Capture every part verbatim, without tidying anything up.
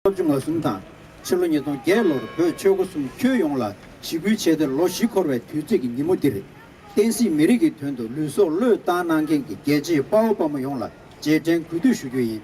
ལྔ་བཅུ་ང་གསུམ་དང་། ཕྱི་ལོ་ཉིས་སྟོང་བརྒྱད་ལོར་བོད་ཆོལ་ཁ་གསུམ་ཁྱོན་ཡོངས་ལ་ཞི་རྒོལ་བྱས་ཏེ་ལོ་བཞི་འཁོར་བའི་དུས་ཚིགས་ཀྱི་ཉིན་མོ་འདིར། བསྟན་སྲིད་མི་རིགས་ཀྱི་དོན་དུ་ལུས་སྲོག་བློས་བཏང་གནང་མཁན་གྱི་རྒྱལ་གཅེས་དཔའ་བོ་དཔའ་མོ་ཡོངས་ལ་རྗེས་དྲན་གུས་འདུད་ཞུ་རྒྱུ་ཡིན།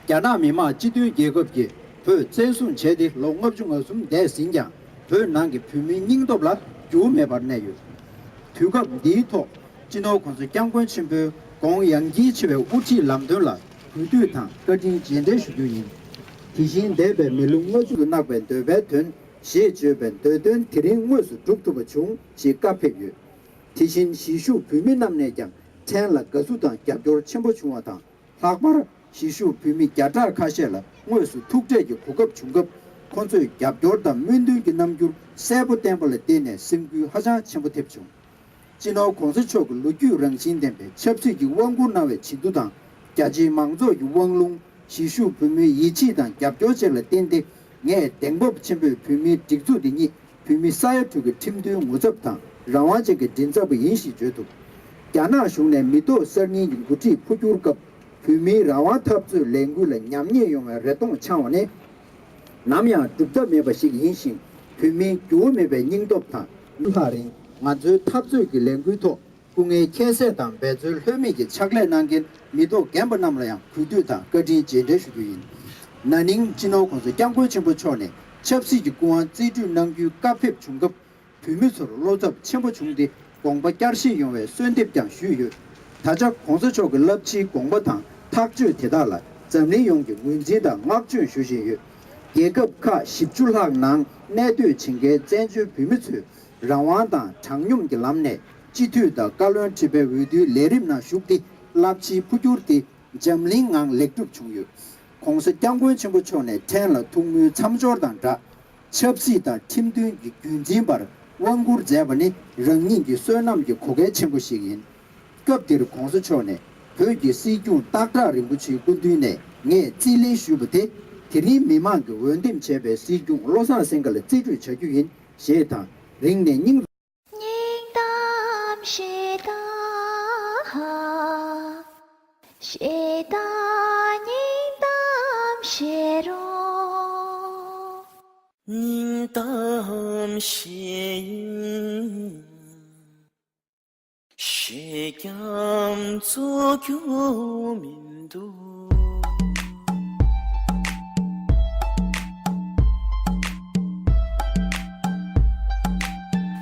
རྒྱ་ནག་མི་དམངས་སྤྱི་མཐུན་རྒྱལ་ཁབ་ཀྱིས་བོད་བཙན་བཟུང་བྱས་ཏེ་ལོ་ལྔ་བཅུ་ང་གསུམ་འདས་ཟིན་ཀྱང་། བོད་ནང་གི་བོད་མིའི་སྙིང་སྟོབས་ལ་འགྱུར་བ་མེད་པར་གནས་ཡོད། དུས་སྐབས་འདིའི་ཐོག་སྤྱི་ནོར་༸གོང་ས་༸སྐྱབས་མགོན་ཆེན་པོའི་དགོངས་ཡངས་འཁྱིལ་ཆེ་བའི་དབུ་ཁྲིད་ལམ་སྟོན་ལ་གུས་འདུད་དང་བཀའ་དྲིན་རྗེས་དྲན་ཞུ་རྒྱུ་ཡིན། དེ་བཞིན་འདས་པའི་མི་ལོ་ལྔ་བཅུ་གནང་བའི་འདོད་པའི་དོན་ཞེས་བརྗོད་པའི་འདོད་དོན་དེ་རིང་དངོས་སུ་འགྲུབ་ཐུབ་པ་བྱུང་ཞེས་བཀའ་ཕེབས་ཡོད། དེ་བཞིན་གཞིས་བཞུགས་བོད་མི་རྣམས་ནས་ཀྱང་ཕྲན་ལ་དགའ་བསུ་དང་རྒྱབ་སྐྱོར་ཆེན་པོ་བྱུང་བ་དང་། ལྷག་པར་གཞིས་བཞུགས་བོད་མི་བརྒྱ་ཕྲག་ཁ་ཤས་ལ་དངོས་སུ་ཐུག་འཕྲད་ཀྱི་གོ་སྐབས་བྱུང་སྐབས། ཁོ་ཚོས་རྒྱབ་སྐྱོར་དང་སྨོན་འདུན་གྱི་རྣམ་འགྱུར་གསལ་པོ་བསྟན་པ་ལ་བརྟེན་ནས་སེམས་འགུལ་ཧ་ཅང་ཆེན་པོ་ཐེབས་བྱུང་། སྤྱི་ནོར་༸གོང་ས་མཆོག་གི་ལོ་རྒྱུས་རང་བཞིན་ལྡན་པའི་ཆབ་སྲིད་ཀྱི་དབང་བསྒྱུར་གནང་བའི་བྱེད་དུ་དང་། རྒྱ་ཆེའི་མང་ཚོགས་ཀྱི་དབང་ལུང་། གཞིས་བཞུགས་བོད་མིའི་ཡིད་ཆེས་དང་རྒྱབ་སྐྱོར་བཅས་ལ་བརྟེན་ཏེ། ངས་གདེང་སྤོབས་ཆེན་པོས་བོད་མིའི་སྒྲིག་འཛུགས་འདི་ཉིད་བོད་མི་ས་ཡ་དྲུག་གི་ཁྲིམས་མཐུན་ངོ་ཚབ་དང་རང་དབང་ཅན་གྱི་མགྲིན་ཚབ་པ་ཡིན་ཞེས་བརྗོད་ཐུབ། རྒྱ་ནག་གཞུང་ནས་མི་ཐོག་གསར་རྙིང་གི་འགོ་ཁྲིད་འཕོ་འགྱུར་སྐབས། བོད་མིའི་རང་དབང་འཐབ་རྩོད་ལས་འགུལ་ལ་ཉམས་ཉེས་ཡོང་བའི་རེ་སྟོང་འཆང་བ་ནི། ནམ་ཡང་སྒྲུབ་ཐབས་མེད་པ་ཞིག་ཡིན་ཞིང་། བོད་མིའི་འགྱུར་བ་མེད་པའི་སྙིང་སྟོབས་དང་། ལྷག་རིང་ང་ཚོའི་འཐབ་རྩོད་ཀྱི་ལས་འགུལ་ཐོག་སྐུ་ངལ་ཁྱད་བསད་དང་འབད་རྩོལ་ལྷོད་མེད་ཀྱི་ཕྱག་ལས་གནང་མཁན་མི་ཐོག་རྒན་པ་རྣམས་ལ་ཡང་གུས་འདུད་དང་བཀའ་དྲིན་རྗེས་དྲན་ཞུ་རྒྱུ་ཡིན། ན་ནིང་སྤྱི་ནོར་༸གོང་ས་༸སྐྱབས་མགོན་ཆེན་པོ་མཆོག་ནས་ཆབ་སྲིད་ཀྱི་སྐུ་དབང་རྩིས་སྤྲོད་གནང་རྒྱུའི་བཀའ་ཕེབས་བྱུང་སྐབས། བོད་མི་ཚོར་བློ་འཚབ་ཆེན་པོ་བྱུང་སྟེ་དགོངས་པ་བསྐྱར་བཞེས་ཡོང་བའི་གསོལ་འདེབས་ཀྱང་ཞུས་ཡོད། ད་ཆ་༸གོང་ས་མཆོག་གི་རླབས་ཆེའི་དགོངས་པ་དང་ཐག་གཅོད་དེ་དག་ལ་འཛམ་གླིང་ཡོངས་ཀྱིས་ངོས་འཛིན་དང་བསྔགས་བརྗོད་ཞུ་བཞིན་ཡོད། རྒྱལ་ཁབ་ཁག་བཞི་བཅུ་ལྷག་ནང་གནས་སྡོད་བྱེད་མཁན་བཙན་བྱོལ་བོད་མི་ཚོས་རང་དབང་དང་དྲང་སྙོམས་ཀྱི་ལམ་ནས་སྤྱི་འཐུས་དང་བཀའ་བློན་ཁྲི་པའི་འོས་བསྡུའི་ལས་རིམ་ནང་ཞུགས་ཏེ། རླབས་ཆེའི་འཕོ་འགྱུར་དེ་འཛམ་གླིང་ངང་ལེགས་གྲུབ་བྱུང་ཡོད། ༸གོང་ས་༸སྐྱབས་མགོན་ཆེན་པོ་མཆོག་ནས་ཕྲན་ལ་ཐུགས་སྨོན་མཚམས་སྦྱོར་དང་སྦྲགས། ཆབ་སྲིད་དང་ཁྲིམས་མཐུན་གྱི་རྒྱུན་འཛིན་པར་དབང་བསྒྱུར་མཛད་པ་ནི་རང་ཉིད་ཀྱི་བསོད་ནམས་ཀྱི་གོ་སྐལ་ཆེན་པོ་ཞིག་ཡིན། སྐབས་དེར་༸གོང་ས་མཆོག་ནས་བོད་ཀྱི་སྲིད་སྐྱོང་སྟག་བྲག་རིན་པོ་ཆེའི་སྐུ་མདུན་ནས་ངས་རྩིས་ལེན་ཞུས་པ་དེ། དེ་རིང་མི་མང་གིས་འོས་འདེམས་བྱས་པའི་སྲིད་སྐྱོང་བློ་བཟང་སེང་གེ་ལ་རྩིས་སྤྲོད་བྱ་རྒྱུ་ཡིན་ཞེས་དང་། རིང་ནས་སྙིང་སྙིང་གཏམ་བཤད་དང་། བཤད་དང་སྙིང་གཏམ་བཤད་རོགས། སྙིང་གཏམ་བཤད་ཡིན། བཤད་ཀྱང་རྫོགས་རྒྱུ་མི་འདུག།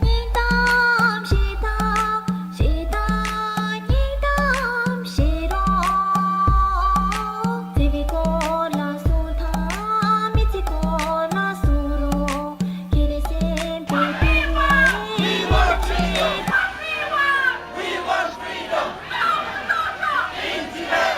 སྙིང་གཏམ་བཤད་དང་། བཤད་དང་སྙིང་གཏམ་བཤད་རོགས། བརྩེ་བའི་སྐོར་ལ་གསུང་དང་། མི་ཚེ་སྐོར་ལ་གསུང་རོགས། ཁྱེད་རེ་སེམས་པའི་གཏིང་ནས། We want freedom! We want freedom! In Tibet!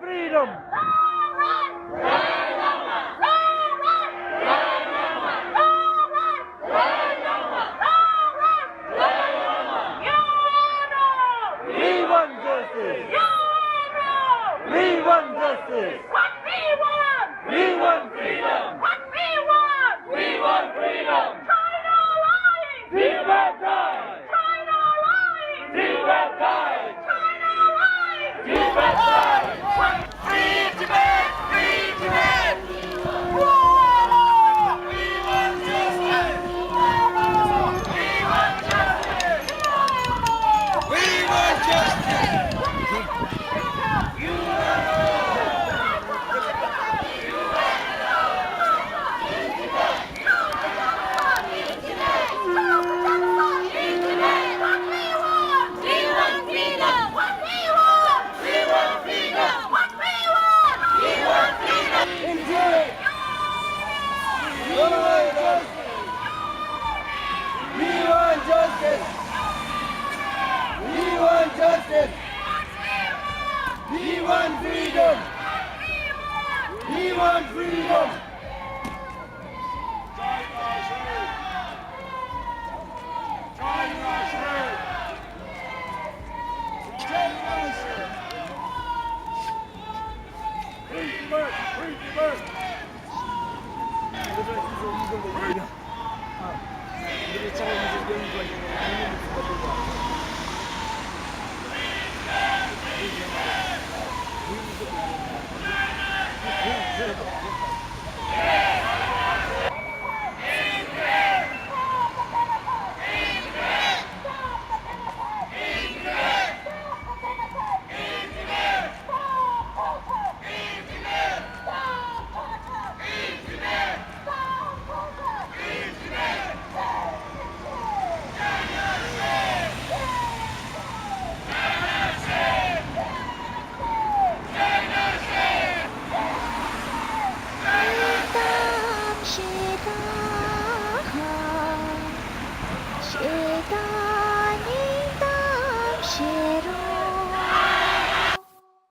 freedom! We want justice! We want justice! What we want! We want freedom! What we want! We want freedom! China lies! Tibet dies! China lies! Tibet dies! China lies! Tibet dies! Free Tibet! Free Tibet! We want justice! We want justice! We want justice! We want justice! We want justice! We want freedom! We want freedom!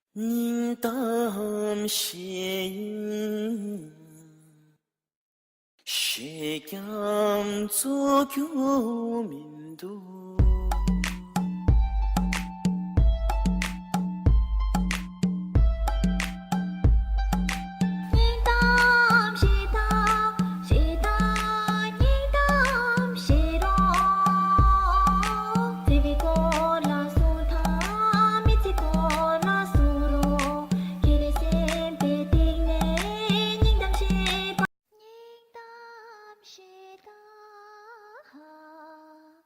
སྙིང་གཏམ་བཤད་ཡིན། བཤད་ཀྱང་རྫོགས་རྒྱུ་མི་འདུག